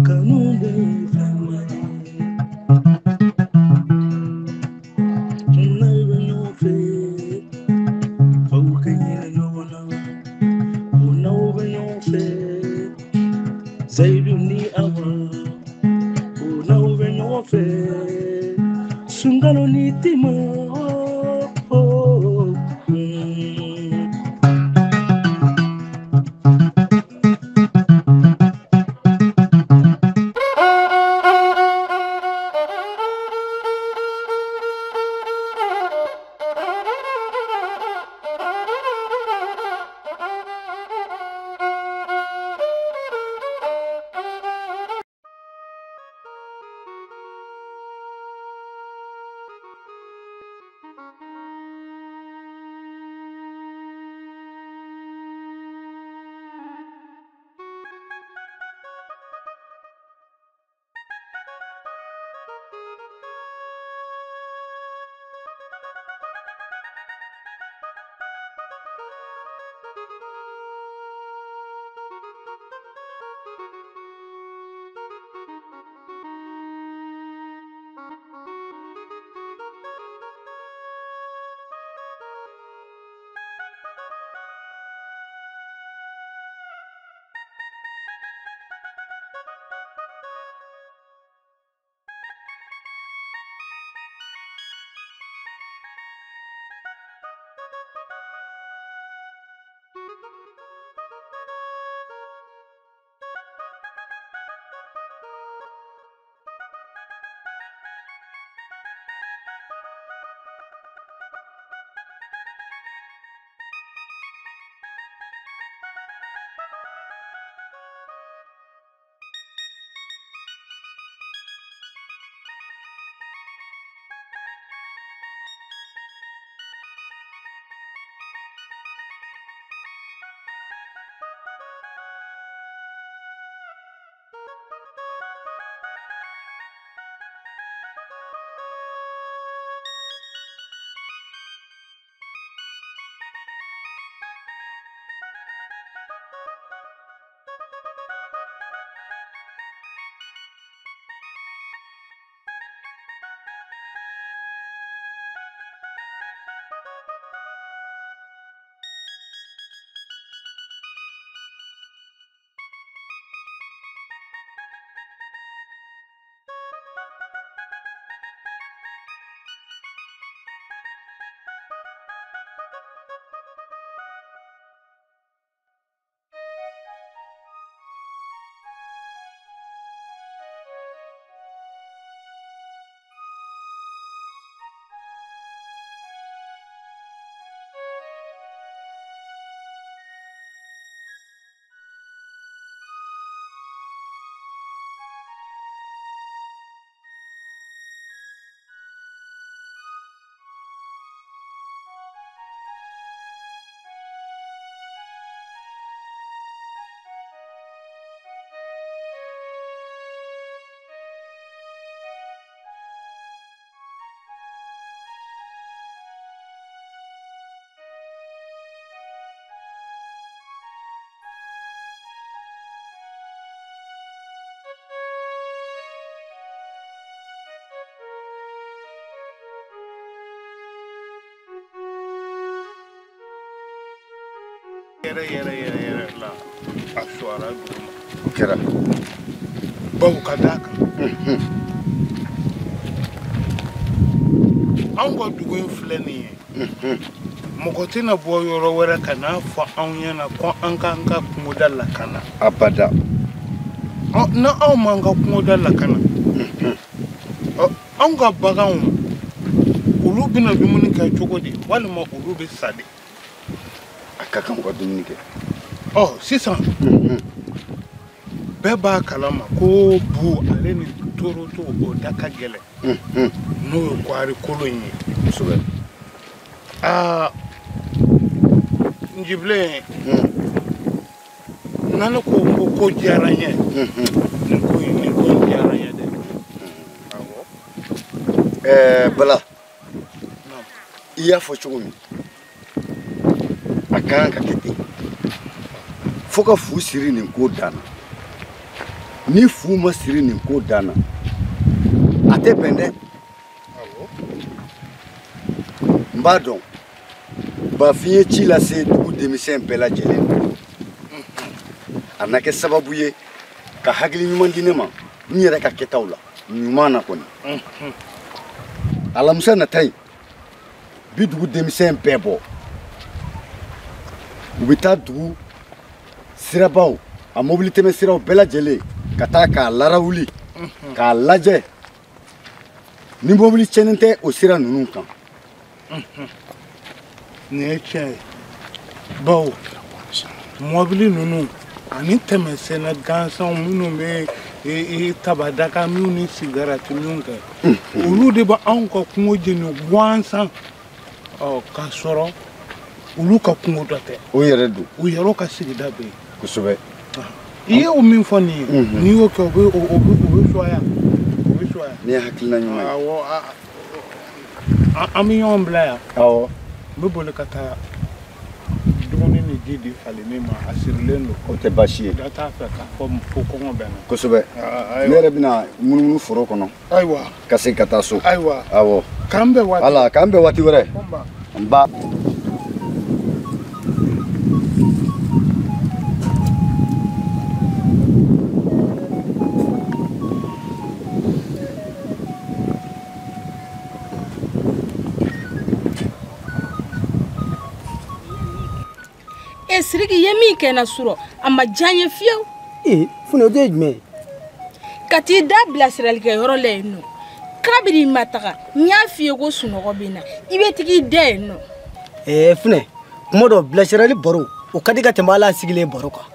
Kanu bɛ fɛnba ye. N'aw bɛ ɲɔgɔn fɛ, f'aw ka hinɛ ɲɔgɔn na. Ko n'aw bɛ ɲɔgɔn fɛ, Seyidu ni Awa. Ko n'aw bɛ ɲɔgɔn fɛ, Sunkalo ni Tima. Oh, mm. Yɛrɛ yɛrɛ yɛrɛ yɛrɛ la a suwara dugu ma. O kɛra. Bawo ka d'a kan. Anw ka dugu in filɛ nin ye. Mɔgɔ tɛna bɔ yɔrɔ wɛrɛ ka n'a fɔ anw ɲɛna ko an k'an ka kungoda lakana. Abada. Ni anw m'an ka kungoda lakana, anw ka baganw olu bɛna dumuni kɛ cogo di, walima olu bɛ sa de? A ka kan u ka dumuni kɛ. Ɔ sisan bɛɛ b'a kalama ko bu ale ni toroto o da ka gɛlɛn. N'o ye kwari kolon ye. Kosɛbɛ. Aa Njibilen, na ne ko ko ko diyara n ye. Nin ko in diyara n ye dɛ. Awɔ. Bala. I y'a fɔ cogo min, a ka kan ka kɛ ten. Fo ka fu siri nin ko dan na. Ni fu ma siri nin ko dan na, a tɛ bɛn dɛ. N b'a dɔn Bafin ye ci lase dugu denmisɛn bɛɛ lajɛlen ma. A na kɛ sababu ye ka hakili ɲuman di ne ma n yɛrɛ ka kɛtaw la ɲuman na kɔni. Alamisa nata in bi dugu denmisɛn bɛɛ bɔ, u bɛ taa dugu sirabaw a mobili tɛmɛ siraw bɛɛ lajɛlen ka taa k'a larawuli k'a lajɛ ni mobili tiɲɛnen tɛ o sira ninnu kan. Nin ye tiɲɛ ye, bawo mobili ninnu ani tɛmɛsɛnɛ gansanw minnu bɛ tabadaka minnu ni sigarati minnu kɛ, olu de bɛ anw ka kungo jeni gansan k'a sɔrɔ olu ka kungo dɔ tɛ. O yɛrɛ don. U yɛrɛ ka sigida bɛ yen. Kosɛbɛ. I ye o min fɔ nin ye, n'i y'o kɛ o bɛ suwaya. O bɛ suwaya. Nin ye hakilina ɲuman ye. Awɔ, an bɛ ɲɔgɔn bila yan. Awɔ. N bɛ boli ka taa dumuni ni ji di falenni ma, a sirilen don. O tɛ baasi ye. Da t'a fɛ k'a fɔ ko kɔngɔ bɛ n na. Kosɛbɛ. Ne yɛrɛ bɛna munumunu foro kɔnɔ. Ayiwa. Ka segin ka taa so. Ayiwa. Awɔ. K'an bɛn waati. Ala k'an bɛn waati wɛrɛ. N ba. Sidiki ye min kɛ n na surɔ a ma diya n ye fiyewu. Ee Funɛ, o de ye jumɛn ye? Ka t'i da bilasiralikɛyɔrɔ la yen nɔ, kabini i ma taga n y'a f'i ye ko sunɔgɔ bɛ n na, i bɛ tag'i da yen nɔ. Ɛɛ Funɛ, kuma dɔ bilasirali baro o ka di ka tɛmɛ hali a sigilen baro kan.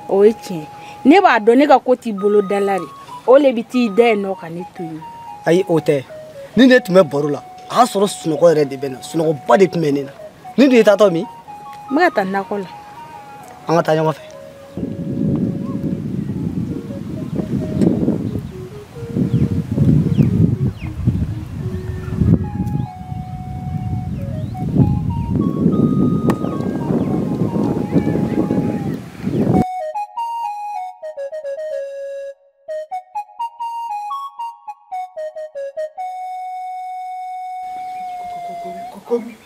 O ye tiɲɛ, ne b'a dɔn ne ka ko t'i bolo da la de, o de bɛ t'i da yen nɔ ka ne to yen. Ayi o tɛ, ni ne tun bɛ baro la a y'a sɔrɔ sunɔgɔ yɛrɛ de bɛ n na, sunɔgɔba de tun bɛ ne na. Ni dun y'i taatɔ min? N bɛ ka taa nakɔ la. An ka taa ɲɔgɔn fɛ.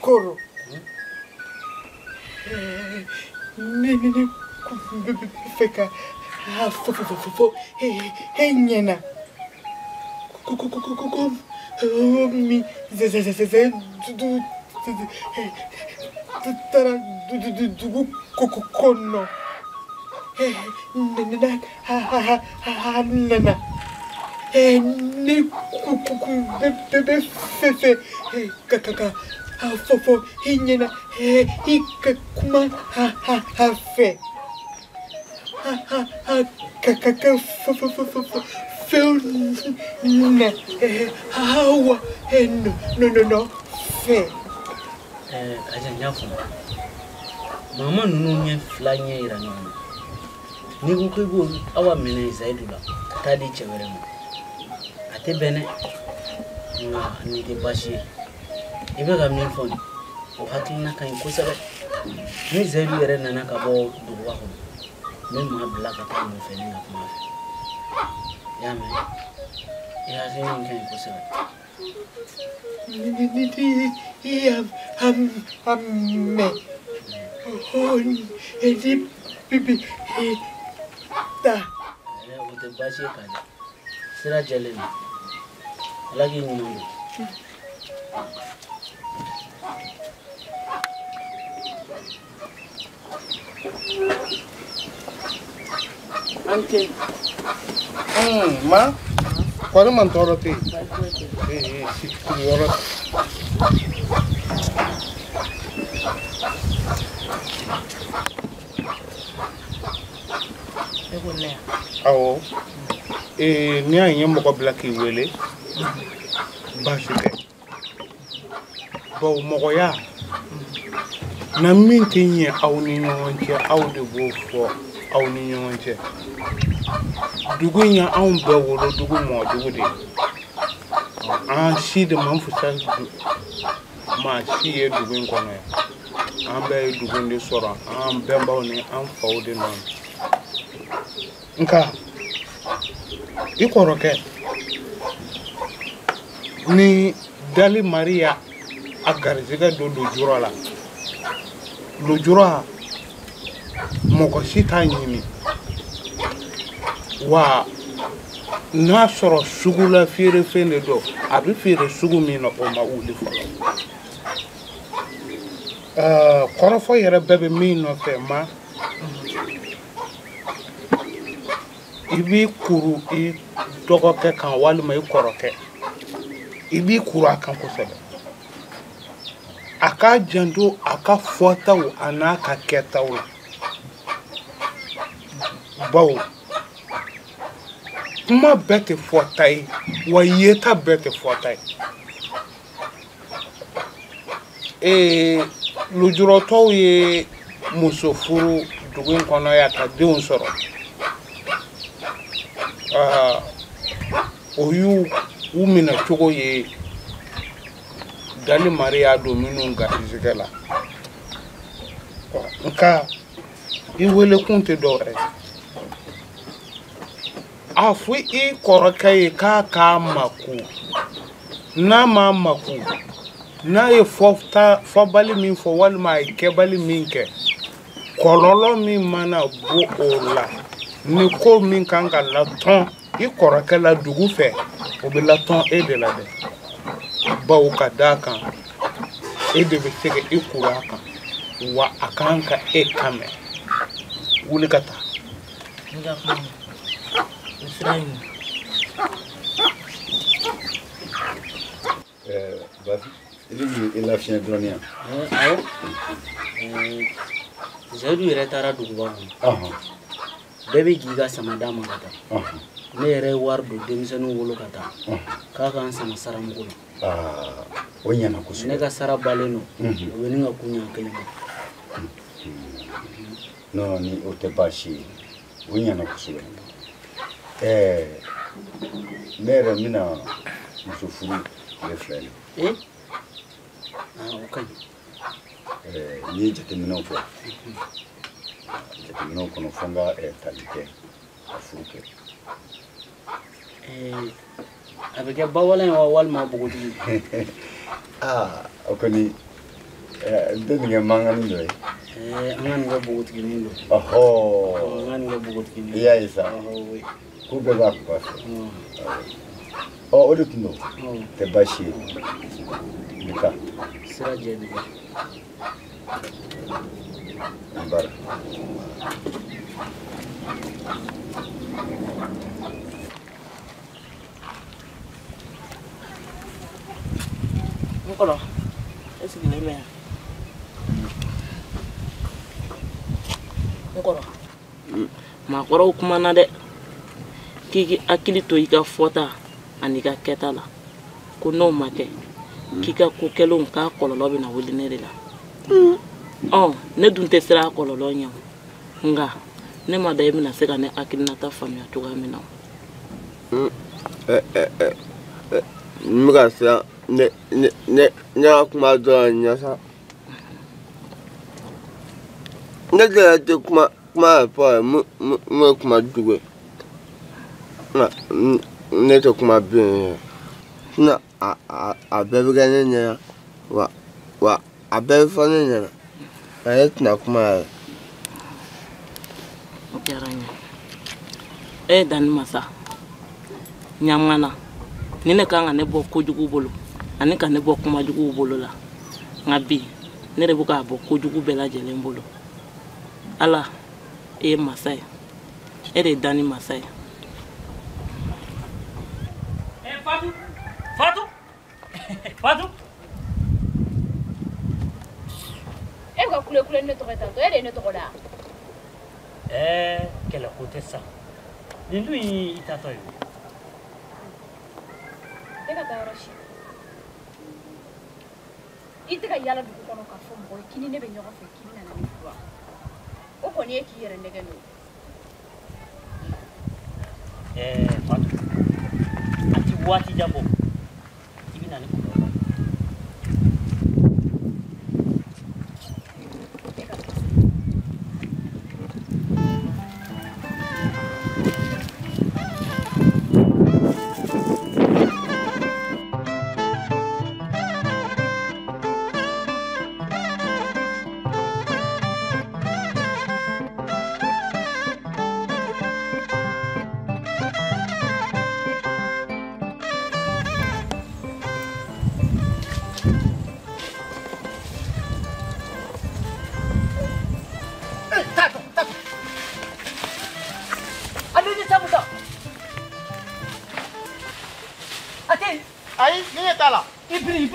Koro. Ne fɛ ka fɔ e ɲɛna ko min taara dugu kɔnɔ a nana ne bɛ fɛ ka fɔ i ɲɛna i ka kuma a fɛ ka ka fɛnw na awa nɔ fɛ. Kaja, n y'a faamu. Mama ninnu ɲɛ fila ɲɛ yira ɲɔgɔn na. N'i ko k'i b'o Awa minɛ Zayidu la ka taa di cɛ wɛrɛ ma, a tɛ bɛn dɛ. Nka nin tɛ baasi ye. I bɛ ka min fɔ nin, o hakilina ka ɲi kosɛbɛ. Ni Zayidu yɛrɛ nana ka bɔ duguba kɔnɔ, n bɛ maa bila ka taa nɔfɛ ni ka kuma fɛ. I y'a mɛn? I hakilina in ka ɲi kosɛbɛ. Ni y'a mɛn, ni bi taa. O tɛ baasi ye Kaja. Sira jɛlen don. Ala k'i ɲuman don. An ce. Ma, kɔri man tɔɔrɔ tɛ yen. Sigiyɔrɔ. Awɔ. N'i y'a ye mɔgɔ bila k'i wele, baasi tɛ. Bawo mɔgɔya na min tɛ ɲɛ aw ni ɲɔgɔn cɛ, aw de b'o fɔ aw ni ɲɔgɔn cɛ. Dugu in ye anw bɛɛ wolo dugu mɔ dugu de ye. An si de man fusa maa si ye dugu in kɔnɔ yan. An bɛɛ ye dugu in de sɔrɔ an bɛnbaw ni an faw de nɔ. Nka i kɔrɔkɛ ni Dali Maria a garijɛgɛ don lujura la, lujura mɔgɔ si t'a ɲini, wa n'a sɔrɔ sugu la feerefɛn de don, a bɛ feere sugu min na o ma wuli fɔlɔ. Kɔrɔfɔ yɛrɛ bɛɛ bɛ min nɔfɛ ma, i b'i kuru i dɔgɔkɛ kan walima i kɔrɔkɛ, i b'i kuru a kan kosɛbɛ. A k'a janto a ka fɔtaw a n'a ka kɛtaw la, bawo kuma bɛɛ tɛ fɔta ye, wa yeta bɛɛ tɛ fɔta ye. Lujuratɔw ye muso furu dugu in kɔnɔ yan ka denw sɔrɔ. O y'u u minɛ cogo ye Dali Maria don minnu garijɛgɛ la. Nka i welekun tɛ dɔwɛrɛ ye. A fɔ i kɔrɔkɛ ye k'a k'a mako, n'a m'a mako, n'a ye fɔbali min fɔ walima a ye kɛbali min kɛ, kɔlɔlɔ min mana bɔ o la, ni ko min kan ka latɔn i kɔrɔkɛ la dugu fɛ, o bɛ latɔn e de la dɛ. Bawo ka d'a kan, e de bɛ se ka i kuru a kan, wa a kan ka e kan mɛn. Wuli ka taa. N ka kuma n sira in. Bafi, i bɛ k'i lafiɲɛ dɔɔnin yan. Awɔ. Zayidu yɛrɛ taara duguba kɔnɔ. Bɛɛ bɛ k'i ka sama d'a ma ka taa. Ne yɛrɛ ye wari don denmisɛnninw bolo ka taa. K'a k'an sama saramugu la. O ɲɛna kosɛbɛ. Ne ka sara balen don. O bɛ ne ka kun ɲɛ kelen ma. Non, ni o tɛ baasi ye. O ɲɛna kosɛbɛ. Ne yɛrɛ n bɛna muso furu tile fila in na. O ka ɲi. N ye jateminɛw kɛ. Jateminɛw kɔnɔ fo n ka tali kɛ ka furu kɛ. A bɛ kɛ bawalan ye wa walima npogotigi? O kɔni n tɛ nin kɛ mankanni dɔ ye. An ka nin kɛ npogotiginin don. Ɔhɔ. An ka nin kɛ npogotiginin. I y'a ye sa. Ko bɛɛ b'a kun fɛ. Ɔ o de tun don. Tɛ baasi ye. N bɛ taa. Sira jɛlen. N baara. N kɔrɔ, e sigilen bɛ yan. N kɔrɔ, maakɔrɔw kumana dɛ, k'i k'i hakili to i ka fɔta ani ka kɛta la, ko n'o ma kɛ, k'i ka ko kɛlenw k'a kɔlɔlɔ bɛna wuli ne de la. Ɔ ne dun tɛ siran a kɔlɔlɔ ɲɛ o, nka ne ma da i bɛna se ka ne hakilinata faamuya cogoya min na. N bɛ ka siran ne ka kuma dɔrɔn ɲɛ sa. Ne yɛrɛ tɛ kuma yɛrɛ fɔ yɛrɛ mun ye kuma jugu ye. Nka ne tɛ kuma bilen yɛrɛ. Sinon a bɛɛ bɛ kɛ ne ɲɛna wa a bɛɛ bɛ fɔ ne ɲɛna. Nka ne tɛna kuma yɛrɛ. O diyara n ye. E Dani Masa, ɲamana ni ne kan ka ne bɔ kojugu bolo ani ka ne bɔ kumajuguw bolo la, nka bi ne de bɛ k'a bɔ kojugu bɛɛ lajɛlen bolo. Ala, e ye masa ye, e de ye Dani Masa ye. Fatou, Fatou, Fatou. E bɛ ka kule kule ne tɔgɔ ye tantɔ, e de ye ne tɔgɔ da. Kɛlɛ ko tɛ sa. Nin dun y'i taatɔ ye. E ka taa yɔrɔ si. I tɛ ka yaala dugu kɔnɔ k'a fɔ mɔgɔ ye k'i ni ne bɛ ɲɔgɔn fɛ k'i bɛna na ne furu wa? O kɔni ye k'i yɛrɛ nɛgɛ n'o ye. Fatou, a ti waati jan bɔ, i bɛ na ne kɔlɔlɔ. A tɛ yen. Ayi, ne ɲɛ t'a la. I biri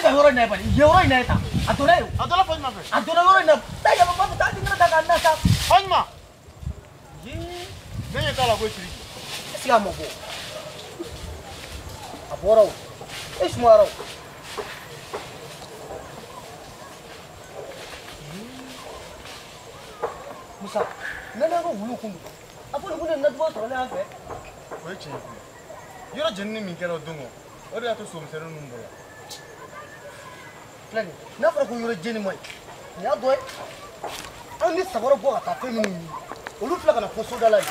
ka yɔrɔ in na bani. Yen yɔrɔ in na ye tan. A donna yen. A donna Faɲuma fɛ. A donna yɔrɔ in na. Taa yɛlɛma ba fɛ, taa denkɛnɛ ta k'a na sa. Faɲuma. Ne ɲɛ t'a la koyi Sidiki. Est-ce que a ma bɔ? A bɔra o. E sumayara o. Musa, ne n'an ka wulu kun don. A fɔ nin kun de nacogo sɔrɔ ne yan fɛ. O ye tiɲɛ ye koyi. Yɔrɔ jenini min kɛra o don o de y'a to somisɛnnin ninnu bɔra. Filɛ nin ye, n'a fɔra ko yɔrɔ jeni man ɲi, nin y'a dɔ ye. An ni sabara bɔ ka taa fɛn minnu ɲini, olu filɛ ka na fɔ soda la yen.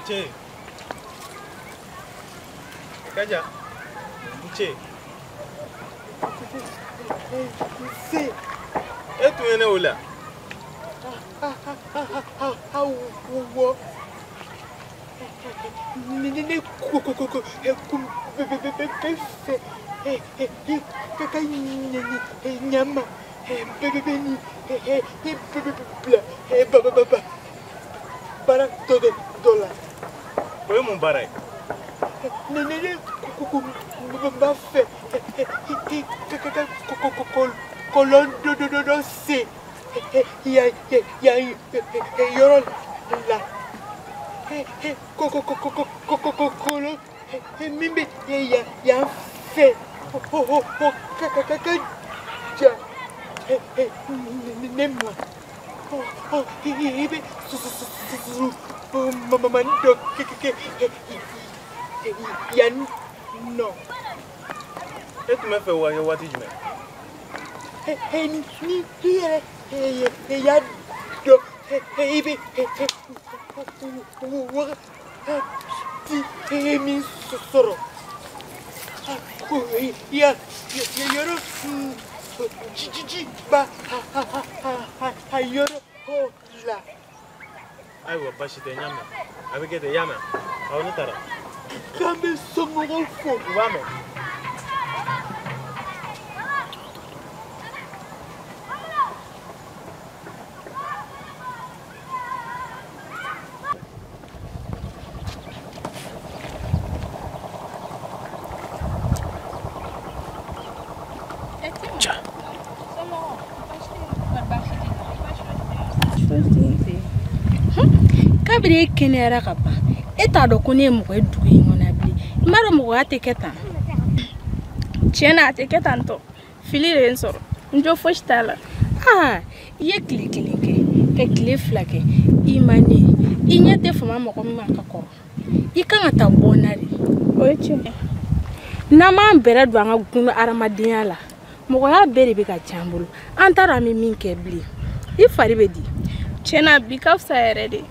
Nce. Kaja. Nce. Se. E tun ye ne wele wa? Awɔ. Ne ko kun bɛ fɛ i ka ɲama bɛɛ bɛ ni bila ba baara dɔ la. O ye mun baara ye? Ne ko b'a fɛ i ka kɔlɔn dɔ sen yan yɔrɔ la. Kɔlɔn min bɛ yan fɛ o ka ja ne ma. I bɛ mamani dɔ kɛ yan nɔ. E tun bɛ fɛ o ka kɛ waati jumɛn? Ni i yɛrɛ y'a dɔn i bɛ wagati min sɔrɔ. Yɔrɔ ji ba a yɔrɔ la. Ayiwa baasi tɛ, n y'a mɛn. A bɛ kɛ ten, i y'a mɛn? Awɔ, ne taara. K'an bɛ somɔgɔw fo. U b'a mɛn. Kabini e kɛnɛyara ka ban, e t'a dɔn ko ne ye mɔgɔ ye dugu in kɔnɔ bilen. I m'a dɔn mɔgɔya tɛ kɛ tan. Tiɲɛ na a tɛ kɛ tan tɔ. Fili de ye n sɔrɔ. N jo fosi t'a la. Aa, i ye tile kelen kɛ, ka tile fila kɛ, i ma ne ye. I ɲɛ tɛ fama mɔgɔ min ma ka kɔrɔ. I kan ka taa bɔ n na de. O ye tiɲɛ ye. N'an m'an bɛrɛ don an ka gun hadamadenya la, mɔgɔya bɛɛ de bɛ ka diya an bolo. An t'a dɔn an bɛ min kɛ bilen. I fari bɛ di? Tiɲɛ na bi ka fisa yɛrɛ de.